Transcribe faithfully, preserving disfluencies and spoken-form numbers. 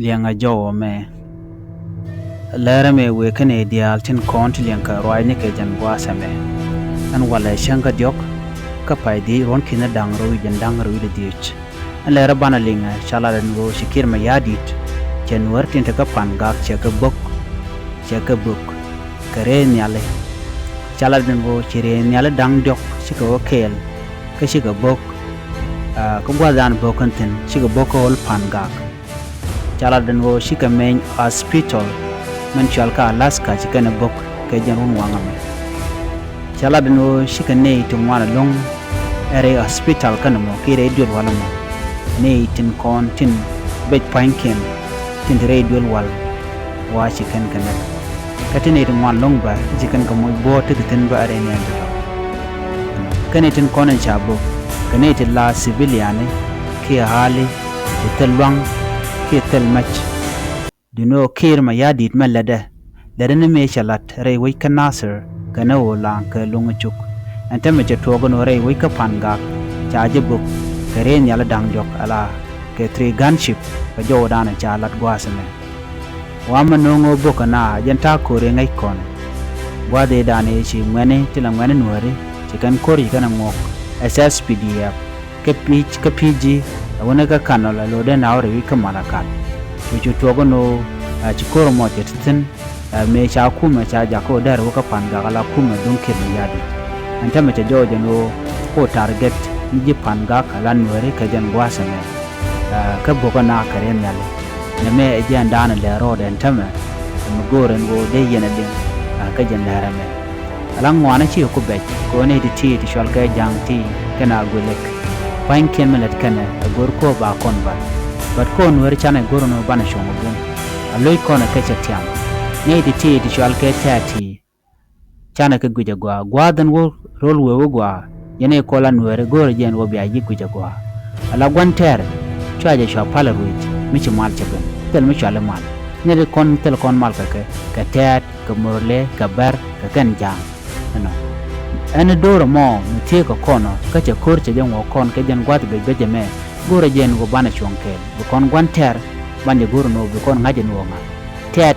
Liɛŋɛ jɔwä mɛ. Lɛrɛ mɛ wëë kä nɛy diaal tin kɔn ti liɛŋkɛ ruaacni kɛ jɛn gua̱a̱th ɛmɛ. Ɛn walɛ cäŋ kä diɔ̱k, kä pay dhieec ruɔ̱n ki̱n da̱ŋ rɛw wi̱c ɛn da̱ŋ rɛw wi̱c dhieec. Ɛn lɛrɛ banɛ liŋɛ ca lat ɛn ɣöö ci Kiir Mayardit, cɛ Nuäär tin te kä Pangak cɛ kɛ bök, cɛ kɛ bök kɛ rɛy nhiali. Ca lat ɛn ɣöö ci rɛy nhiali da̱ŋ diɔ̱k cikɛ wä kɛɛl, kä cikɛ bök, aa, kä gua̱thdan bök kɛn thi̱n cikɛ bök kä ɣöl Pangak. Ca lat ɛn ɣöö cikɛ meny hospital min cɔal kä Alaska ci kɛn ɛ bök kɛ jɛn run waŋ ɛmɛ. Ca lat ɛn ɣöö cikɛ nɛy ti ŋuan ɛlɔ̱ŋ ɛ rɛy hospital kɛn ɛmɔ kiɛ rɛy duel wal ɛmɔ. Nɛy tin kɔn tin bec pua̱nykiɛn tin te rɛy duel wal wa ci kɛn kɛ näk. Kä ti nɛy ti ŋuan ɛlɔ̱ŋ bä ti ci kɛn kɛ moc buɔ̱ɔ̱t ti kɛ thi̱n bä ɛ rɛy nɛn ti tɔ̱. Kä nɛy tin kɔn in ca bök kɛ nɛy ti la civiliani kiɛ ɣa̱li ti thil lua̱ŋ kiɛ thil mac. Duŋni ɣöö Kiir Mayardit mɛ lätdɛ, lätdɛ ni mëë cɛ la̱t rɛy wec kä Nasir kɛnɛ ɣöö la̱a̱ŋ kɛ luŋ cuk. Ɛn täämɛ cɛ tuɔɔk ɛn ɣöö rɛy wec kä Pangak ca jɛ bök kɛ rɛy nhiali da̱ŋ diɔ̱k ala kɛ three gunship kɛ jɔwdan ca la̱t gua̱a̱th ɛmɛ. Wa mɛ no̱o̱ŋ ɣöö bök ɛn a jɛn ta̱a̱ ko̱r i̱ ŋäc kɔn. Gua̱a̱th i̱ da̱a̱n i̱ ci ŋuɛ̈ni ti la ŋuɛ̈ni Nuääri ci kɛn ko̱r ci kɛn ɛ ŋuɔ̱k ɛ S S P D F. Kä pi̱i̱c, kä pi̱i̱c ji̱ ɛ wänä kä Kanɔl ɛ lo̱o̱dɛ na wä rɛy wi̱c kä Malakal. Cu cu tuɔɔk ɛn ɣöö ɛ ci ko̱r ɛmɔ cɛ ti thi̱n, ɛ mëë ca kumɛ ca jakä wä dɛr wä kä Pangak ala kumɛ duŋ Kiir Mayardit. Ɛn täämɛ cɛ jɔɔc ɛn ɣöö ko target ni ji̱ Pangak ala Nuääri kɛ jɛn gua̱a̱th ɛmɛ. Ɛ kä bök ɛn a kɛ rɛy nhiali. Nɛmɛ ɛ jɛn da̱a̱n ɛ lɛr rɔɔdɛ ɛn täämɛ. Ɛ mi go̱o̱r ɛn ɣöö dee yɛn ɛ liŋ ɛ kä jɛn lɛr ɛmɛ. Ala ŋuanä ci ku bɛc kɛ ɣöö nɛy ti ti ti cɔal kɛ Ja̱a̱ŋ ti kɛnɛ Aguelek. Pua̱nykiɛn mi lät kɛnɛ ɛ go̱r ko̱o̱p ba kɔn bath. But ko̱o̱n Nuääri canɛ go̱r ɛn ɣöö banɛ cuɔ̱ŋ ɛ bum. A lo̱c kɔn ɛ kɛ cɛ tiam. Nɛy ti ti ti cɔal kɛ Tɛ̈t ti canɛ kɛ guic ɛ gɔaa. Gua̱a̱th ɛn wä ro̱l wëë wä gɔaa. Jɛn i̱ kɔl a Nuääri go̱o̱rɛ jɛn wä bia ji̱ guic ɛ gɔaa. Ala gua̱n tɛɛr cua jɛ cua pal ɛ ruëëc mi ci mal cɛ ben. Thil mi cua lɛ mal. Nɛy ti kɔn thil kɔn mal kɛ kɛ, kɛ Tɛ̈t, kɛ Murle, kɛ Bär, kɛ kɛn Ja̱a̱ŋ. Ɛnɔ. Ɛn do̱r ɛmɔ mi thiee kɛ kɔn ɔ, kä cɛ ko̱r cɛ jɛ ŋuɔk kɔn kɛ jɛn gua̱th bec bec ɛmɛ, go̱o̱rɛ jɛn wä banɛ cuɔ̱ŋ kɛɛl. Bi kɔn gua̱n tɛɛr, ban jɛ go̱o̱r ɛn ɣöö bi kɔn ŋa̱c ɛn ɣöö ŋa̱. Tɛ̈t,